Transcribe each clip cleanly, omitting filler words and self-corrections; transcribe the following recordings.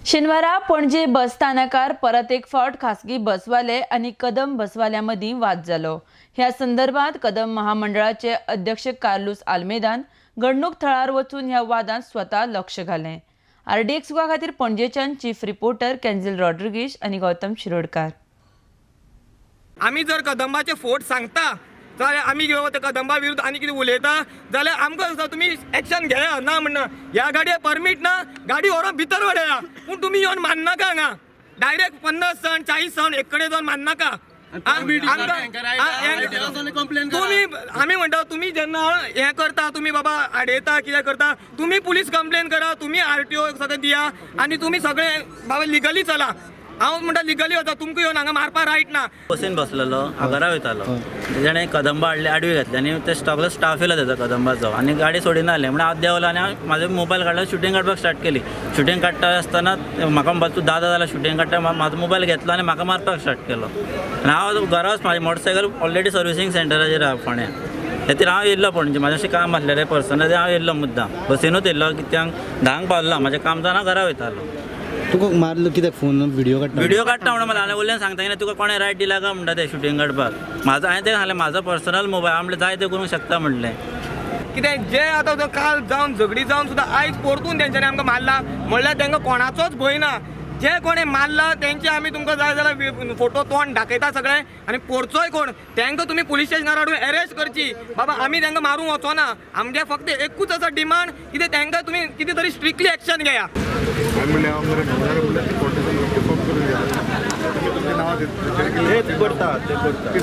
शेनवारा पणजे बस स्थानकार परत एक फावट खासगी बसवाले आनी कदंब बसवाल्या मदीं वाद जालो. ह्या संदर्भात कदंब महामंडळाचे अध्यक्ष कार्लूस आल्मेदान घडणूक थळार वचून ह्या वादांत स्वता लक्ष घालें. आरडीएक्स सुखा खातीर पणजेच्यान चीफ रिपोर्टर कॅन्झिल रॉड्रिगीश आनी गौतम शिरोडकार. आमी जर कदंबाचे फोट सांगता जाल्यार आमी कितें कदंबा विरुद्ध आनी कितें उलयता जाल्यार आमकां सुद्दां तुमी एक्शन घेया. ना म्हणना ह्या गाडये परमीट ना, गाडी व्हरोन भितर वडया, पूण तुमी येवन माननाका. हांगा डायरेक्ट 50 जाण 40 जाण एक कडेन जावन माननाका. तुमी आमी म्हणटा तुमी जेन्ना हें करता, तुमी बाबा आडयता कितें करता, तुमी पुलीस कंप्लेन करा, तुमी आरटीओ सगळें दिया आनी तुमी सगळें बाबा लिगली चला. हांव म्हणटा लिगली वता, तुमकां येवन हांगा मारपा रायट ना. बसीन बसलेलो घरा वयतालो, तेणे कदंबा हाडली आडवी घातली आनी ते सगलो स्टाफ येयलो तेजो कदंबाचो आनी गाडी सोडिना जाली. म्हणून हांव देंवलो आनी हांव म्हाजो मोबायल काडलो, शुटींग काडपाक स्टार्ट केली. शुटींग काडटा आसतना म्हाका म्हणपाक तूं दादा जाल्यार शुटींग काडटा, म्हाजो मोबायल घेतलो आनी म्हाका मारपाक स्टार्ट केलो. आनी हांव घरा वच म्हाजी मोटरसायकल ऑलरेडी सर्विसींग सेंटराचेर आहा फोंड्या, खातीर हांव येयल्लो पणजे. म्हाजें अशें काम आसलेलें पर्सनल, हांव येयल्लो मुद्दाम बसीनूच येयल्लो कित्याक 10क पावलो म्हाजें काम जावन घरा वयतालो. तुका मारलो कित्याक? फोन व्हिडिओ काडटा, व्हिडिओ काडटा म्हणून मला हांवें उलयन सांगता की तुका कोणें रायट दिला काय म्हणटा ते शुटींग काडपाक. म्हाजो हांवें तें सांगलें म्हाजो पर्सनल मोबायल, हांव म्हणलें जाय तें करूंक शकता म्हणलें. कितें जे आतां काल जावन झगडी जावन सुद्दां आयज परतून तेंच्यांनी आमकां मारला म्हणल्यार तांकां कोणाचोच भंय ना. जे कोणें मारला तेंचे आमी तुमकां जाय जाल्यार फोटो तोंड दाखयता सगळें, आनी पोरचोय कोण तांकां तुमी पुलीस स्टेशनार हाडून एरेस्ट करची. बाबा आमी तांकां मारूंक वचोना, आमगे फक्त एकूच आसा डिमांड कितें तांकां तुमी कितें तरी स्ट्रिक्टली एक्शन घेया.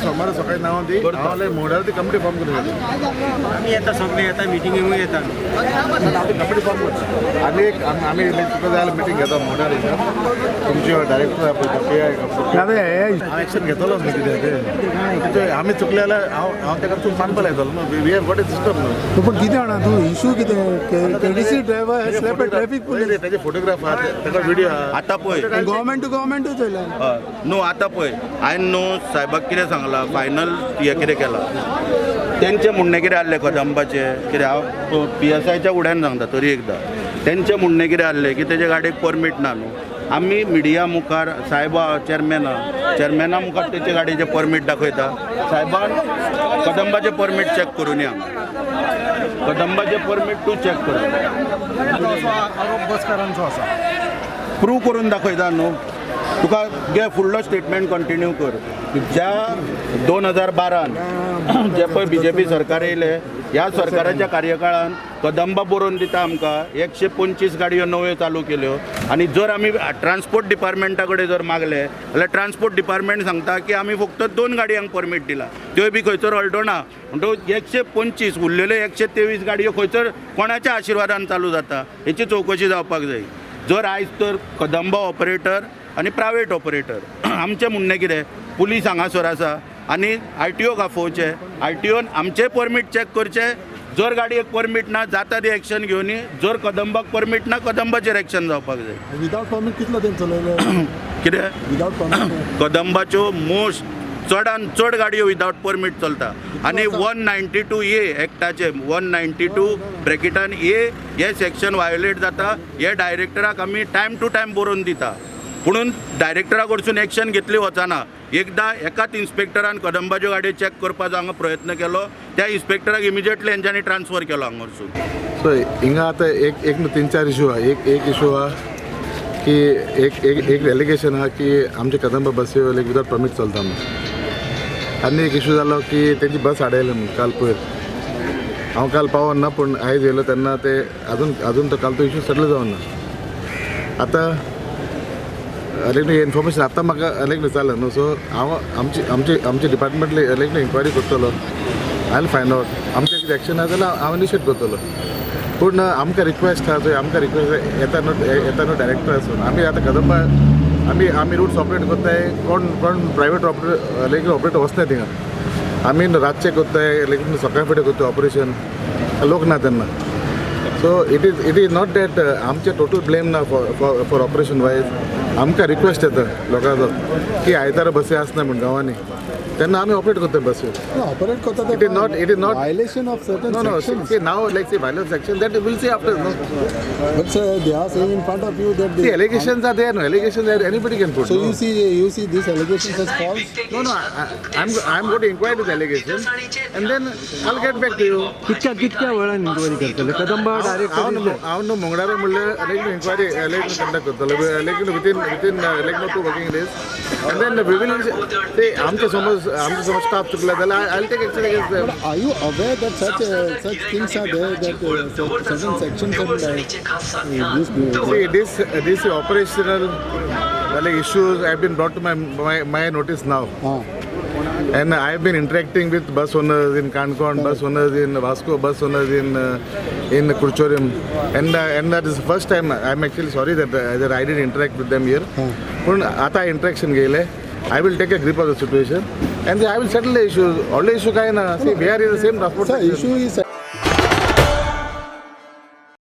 सोमारा सकाळी नांव दी, मोडार ती कमिटी फॉर्म करून आमी येता, सगळे येता मिटिंगेकूय येता, कमिटी फॉर्म करता. आनी एक आमी तुका जाय जाल्यार मिटींग घेता मोडार, तुमची डायरेक्टर हांव एक्शन घेतलो न्हू. कितें तें आमी चुकले जाल्यार हांव हांव ताका चूक मानपा लायतलो न्हू. We have got a system न्हू. पूण कितें जाणा तूं इशू कितें? KDC driver has slapped a traffic police, ताजे फोटोग्राफ आहा, ताका व्हिडिओ आहा. आतां पळय गव्हर्मेंट टू गव्हर्मेंटूच वयल्यान. न्हू आतां पळय हांवें न्हू सायबाक कितें सांगलां, फायनल हें कितें केलां तेंचें म्हणणें कितें आहलें कदंबाचें कितें, हांव पीएसआयच्या फुड्यान सांगता तरी एकदां, तेंचें म्हणणें कितें आहलें की तेजे गाडयेक परमीट ना न्हू. आमी मिडिया मुखार सायबा चेअरमॅना चेअरमॅना मुखार तेचे गाडयेचें परमीट दाखयता. सायबान कदंबाचें परमीट चॅक करून या, कदंबाचें परमीट तूं चॅक कर, बसकारांचो आसा प्रूव करून दाखयता न्हू तुका. घे फुडलो स्टेटमेंट कंटिन्यू कर. ज्या 2012 जे पळय बीजेपी सरकार येयलें, ह्या सरकाराच्या कार्यकाळान कदंबा बरोवन दिता आमकां 125 गाडयो नव्यो चालू केल्यो. आनी जर आमी ट्रान्सपोर्ट डिपार्टमेंटा कडेन जर मागले जाल्यार ट्रान्सपोर्ट डिपार्टमेंट सांगता की आमी फक्त 2 गाडयांक परमीट दिला, त्योय बी खंयसर हल्दोणा. म्हणटकूच 125 उरलेल्यो 123 गाडयो खंयसर कोणाच्या आशिर्वादान चालू जाता हेची चवकशी जावपाक जाय. जर आयज तर कदंबा ऑपरेटर आनी प्रायवेट ऑपरेटर, आमचें म्हणणें कितें, पुलीस हांगासर आसा आनी आरटीओक आफोवचें, आरटीओन आमचें परमीट चॅक करचें. जर गाडयेक परमीट ना जाता ती एक्शन घेवन, जर कदंबाक परमीट ना कदंबाचेर एक्शन जावपाक जाय. विदावट परमीट कितलो तें चलयलो कितें विदावट परमीट? कदंबाच्यो मोस्ट चडान चड गाडयो विदावट परमीट चलता. आनी 192A एक्टाचे 192 ब्रॅकेटान ए हे सेक्शन वायोलेट जाता. हे डायरेक्टराक आमी टायम टू टायम बरोवन दिता, पुणून डायरेक्टरा कडसून एक्शन घेतली वचना. एकदां एकाच इन्स्पेक्टरान कदंबाच्यो गाडयो चॅक करपाचो हांगा प्रयत्न केलो, त्या इन्स्पेक्टराक इमिजिएटली हेंच्यांनी ट्रान्सफर केलो हांगासून. सो हिंगा आतां एक एक 3-4 इशू आहा. एक एक इशू आहा की एक एक एक एलिगेशन आहा की आमचे कदंबा बसी लायक विदावट परमीट चलता म्हणून. आनी एक इशू जालो की तेंची बस आडयली म्हणून काल पयर. हांव काल पावोन ना, पूण आयज येयलो तेन्ना ते अजून अजून तो काल तो इशू सेटल जावन ना. आतां लायक इन्फॉर्मेशन आतां म्हाका लायक जालें न्हू. सो हांव आमची आमची आमचे डिपार्टमेंट लायक इन्क्वायरी करतलो, I find out आमचें कितें एक्शन आसा जाल्यार हांव इनिशिएट करतलो. पूण आमकां रिक्वेस्ट आहा, चोय आमकां रिक्वेस्ट येता न्हू, येता न्हू डायरेक्टर आसून आमी आतां कदंबा आमी आमी रूट्स ऑपरेट करताय, कोण कोण प्रायवेट ऑपरेट लायक ऑपरेट वचनाय थिंगा. आमी रातचें करताय, लायक सकाळ फुडें करताय ऑपरेशन, लोक ना तेन्ना. So it is not that आमचें टोटल ब्लेम ना फॉर फॉर ऑपरेशन वायज. आमकां रिक्वेस्ट येता लोकांचो की आयतारा बसी आसना म्हूण गांवांनी. तेन्ना आमी ऑपरेट करता बसी. ऑपरेट करता. It is not violation of certain No, sections. See now, like, see, violation section, that we'll see after, no? But sir, they are saying in front of you that See, allegations are there, no? Allegations are, anybody can put. So no? you see these allegations as false? No, I'm going to inquire to the allegations and then I'll get back to you. कितक्या कितक्या वेळान enquiry करतले Kadamba direct? हांव न्हू, हांव न्हू मंगळारा म्हणल्यार लायक इन्क्वायरी लायक कंडक्ट करतलो like within like 2 working days and then we will. ते आमचे समज स्टाफ चुकला जाल्यार I take action against them. But are you aware that such things are there, that certain sections and this See, this operational, like, issues have been brought to my notice now. And I have been interacting with bus owners in Canacona, bus owners in Vasco, bus owners in Curchorem, and that is the first time. I'm actually sorry that I didn't interact with them here. पण आता interaction गेले. I will take a grip of the situation and I will settle the issues. व्हडले issue काय ना. See, we are in the same transport. Sir, issue is